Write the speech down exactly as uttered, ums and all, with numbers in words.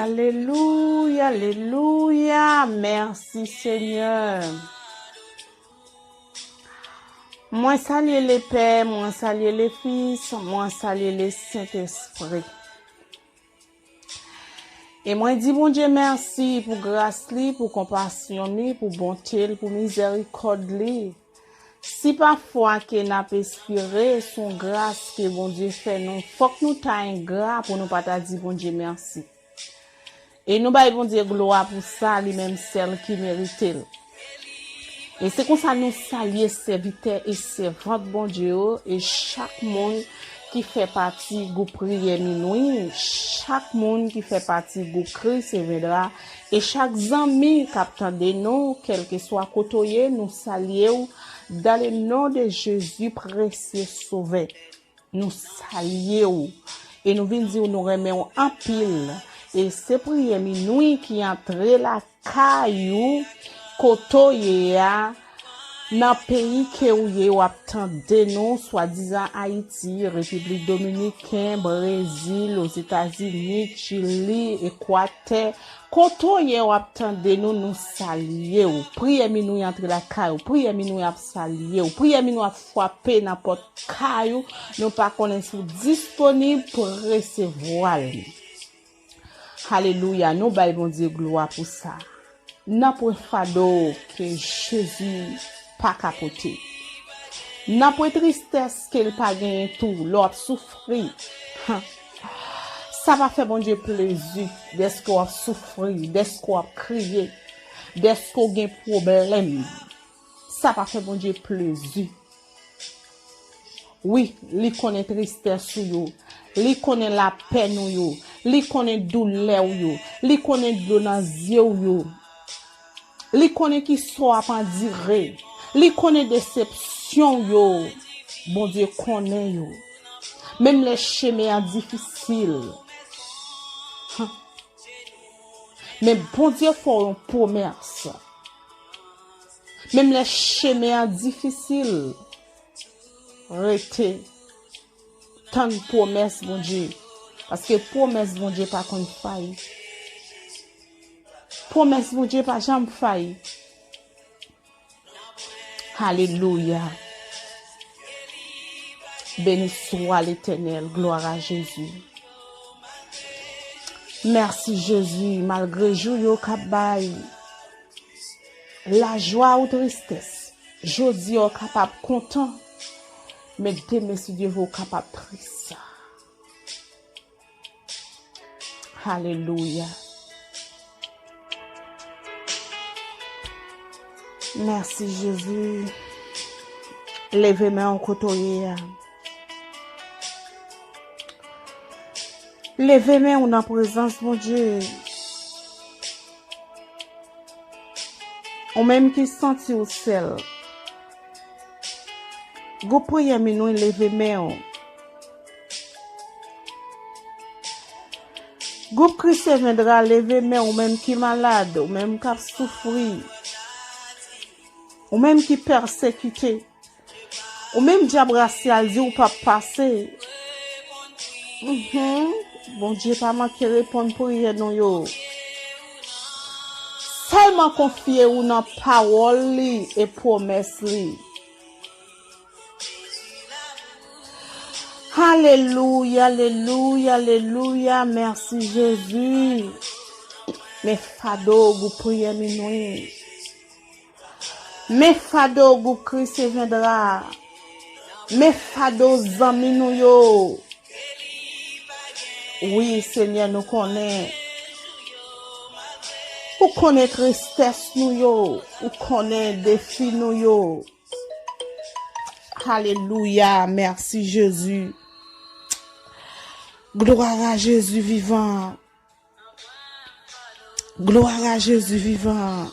Alelouya, alelouya, mèsi Senyè. Mwen salye Lepè, mwen salye Lefis, mwen salye Lesentespri. E mwen di Bondye mèsi pou gras li, pou konpasyon li, pou bonte l, pou mizèrikòd li. Si pafwa ke n ap espere, se yon gras ke Bondye fè nou, fòk nou ta engra pou nou pa ta di Bondye mèsi. E nou bay Bondye glwa pou sa, li menm sèl ki merite l. E se konsa nou salye sèvitè e sèvant Bondye yo, e chak moun ki fè pati gwoup priyè minwi, chak moun ki fè pati gwoup Kris e Vendra, e chak zanmi k ap tande nou, kèlkeswa kote w ye, nou salye w dans le nom de Jésus, précieux Sauveur. Nou salye w. E nou vin di w nou renmen w anpil. E se priyè minwi ki antre lakay ou, kote w ye a, nan peyi ke w ye, w ap tande nou, swadizan Ayiti, Repiblik Dominiken, Brezil, Ozetazini, Chili, Ekwatè, kote w ye, w ap tande nou, nou salye w. Priyè minwi antre lakay ou. Priyè minwi ap salye w. Priyè minwi ap frape nan pòt kay ou. Nou pa konnen si w disponib pou resevwa l. Alelouya. Nou bay Bondye glwa pou sa. Nanpwen fado ke Jezi pa ka pote. Nanpwen tristès ke l pa genyen tou lè w ap soufri. Sa pa fè Bondye plezi dèske w ap soufri, dèske w ap kriye, dèske w gen pwoblèm. Sa pa fè Bondye plezi. Wi, li konnen tristès ou yo. Li konnen lapenn ou yo. Li konnen doulè w yo. Li konnen dlo nan zye w yo. Li konnen kisa w ap andire. Li konnen desepsyon w yo. Bondye konnen yo. Menm lè chemen an difisil. Huh. Men Bondye fè w yon pwomès. Menm lè chemen an difisil, rete tann pwomès Bondye. Paske pwomès Bondye pa konn fayi. Pwomès Bondye pa janm fayi. Alelouya. Beni swa Letènèl. Glwa a Jezi. Mèsi Jezi, malgre jou yo k ap bay lajwa ou tristès, jodi a w kapab kontan, men demen si Dye vle w kapab tris. Alelouya. Mèsi Jezi. Leve men w kote w ye a. Leve men w nan prezans Bondye. Ou menm ki santi w sèl. Gwoup priyè minwi, leve men w. Gwoup Kris e Vendra, leve men w, ou menm ki malad, ou menm k ap soufri, ou menm ki pèsekite, ou menm dyab rasyal di w p ap pase. Mhm. Bondye pa manke reponn priyè nou yo. Sèlman konfye w nan pawòl li e pwomès li. Alelouya, alelouya, alelouya. Mèsi Jezi. Men fado gwoup priyè minwi. Men fado gwoup Kris e Vendra. Men fado zanmi nou yo. Wi, Senyè, nou konnen. Ou konnen tristès nou yo. Ou konnen defi nou yo. Alelouya, mèsi Jezi. Glwa a Jezi vivan. Glwa a Jezi vivan.